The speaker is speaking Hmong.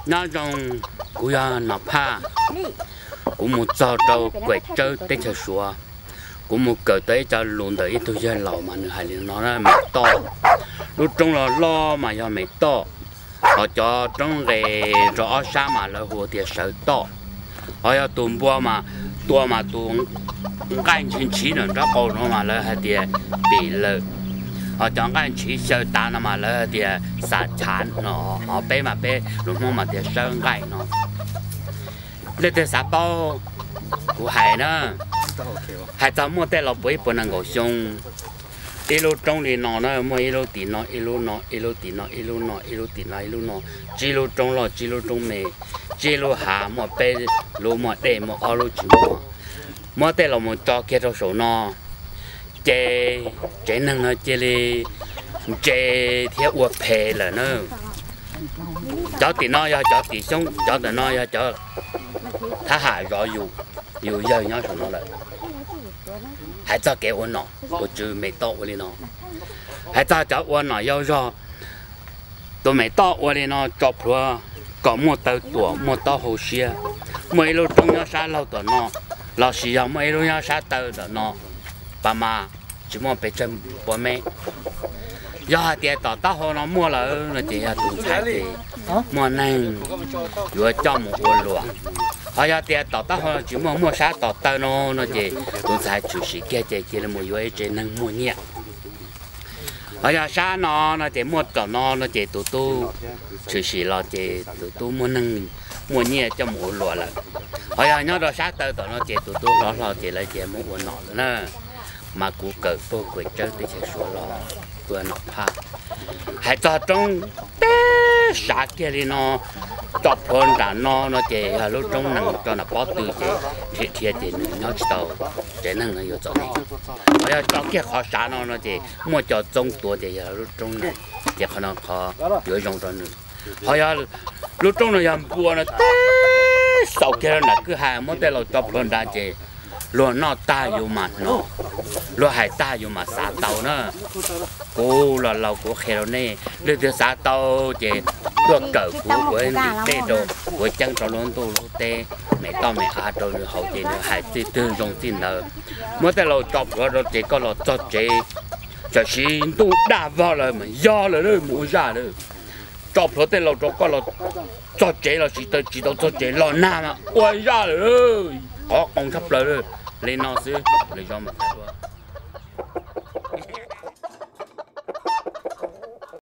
Nyob zoo, kuv yog Nom Phaj. Kuv mus txog rau Kuam Tsawb teb chaws Suav, kuv mus kawm tau ib co lus ntawm ib tug yawg laus mas nws hais li no: Mem toj. Lub roob los loj mas yog mem toj, ho cov roob nqes rau ob sab mas lawv hu tias sawv toj. Ho yog tus npua mas tua mas tus nqaij ntshiv ntshiv nram nraub qaum no mas lawv hais tias pim lawm. Ho cov nqaij ntshiv xyaw tav no mas lawv hais tias xav chav no. Ho peb mas peb lus Hmoob mas tias sawb nqaij no. Leej twg xav paub, kuv hais na, hais txog muaj tej laus puag ib puas nees nkaum xyoo, ib lub roob li no na, muaj ib lub tim no, ib lub no, ib lub tim no, ib lub no, ib lub tim no, ib lub no, tsib lub roob loj, tsib lub roob me, tsib lub hav, muaj peb lub muaj dej, muaj ob lub tsis muaj. Muab tej los mus tso kiag rau saum no, ces tsev neeg no cia li ntse thiab ua phem lawm na. Cov tim no yog cov tim xyoob, cov ntawm no yog cov thab ham zov yus, yus yawg nyob saum no lawm. Hais txog kev ua nom, ua tswv mem toj ua li no. Hais txog cov ua nom yau zog, tus mem toj ua li no tso plhuav kom muaj taw tuam, muaj taub hau siab. Muaj ib lub roob nyob sab laug tom no, lossis yog muaj ib lub nyob sab taw tom no, pas mas tsis muaj pes tsawg puas mev. Yog hais tias tom taub hau no muaj lawm no ces yog tus ntxhais ces muaj neeg yuav coj mus ua luam. Ho yog tias tom taub hau tsis muaj, muaj sab tom taw no no ces tus ntxhais tshwm sim kiag ces cia li mus yuav ib tsev neeg muaj nyiaj. Ho yog sab no no ces muaj tom no no ces tus tub tshwm sim los ces tus tub muaj neeg muaj nyiaj coj mus ua luam lawm. Ho yog nyob rau sab taw tom no ces tus tub hlob hlo ces lawv cia muab ua nom lawm na. Mas kuv kawm puag Kuam Tsawb teb chaws Suav los tua Nom Phaj. Hais txog roob teb sav kiag li no, tso plhuav nram no no ces yog lub roob nees rau nram pob tw ces dhia dhia ces nws nyob tsis tau, tsev neeg no yuav txom nyem. Ho yog tso kiag qhov sav no no ces muaj cov txoob tuav ces yog lub roob nees, ces qhov no qhov yuav zoo rau nws. Ho yog lub roob no yog npua no teb xaus kiag rau nram kwj ha, muab tej laus tso plhuav nrad ces luag noj tag yus mam hnov, luag hais tag yus mam xav tau na. Kuv los laus kuv qhia rau nej, leej twg xav tau ces tuaj kawm kuv ua ntim tej rau, kuv ceeb rau lub ntuj lub teb, mem toj mem av rau nws haus ces nws hais txij twg zoo txij ntawd. Muab tej laus tso plhuav rau ces koj los txog tsev, tam sim ntuj daj vog lawm mas yog lawm, mus ua zaj lawm. Tso plhuav tej laus rau koj los txog tsev lossis tsis tau txog tsev los nag mas ua zaj lawm, qhov qoos tshaj plaws lawm. Li no xwb, lwm zaus mam tham dua.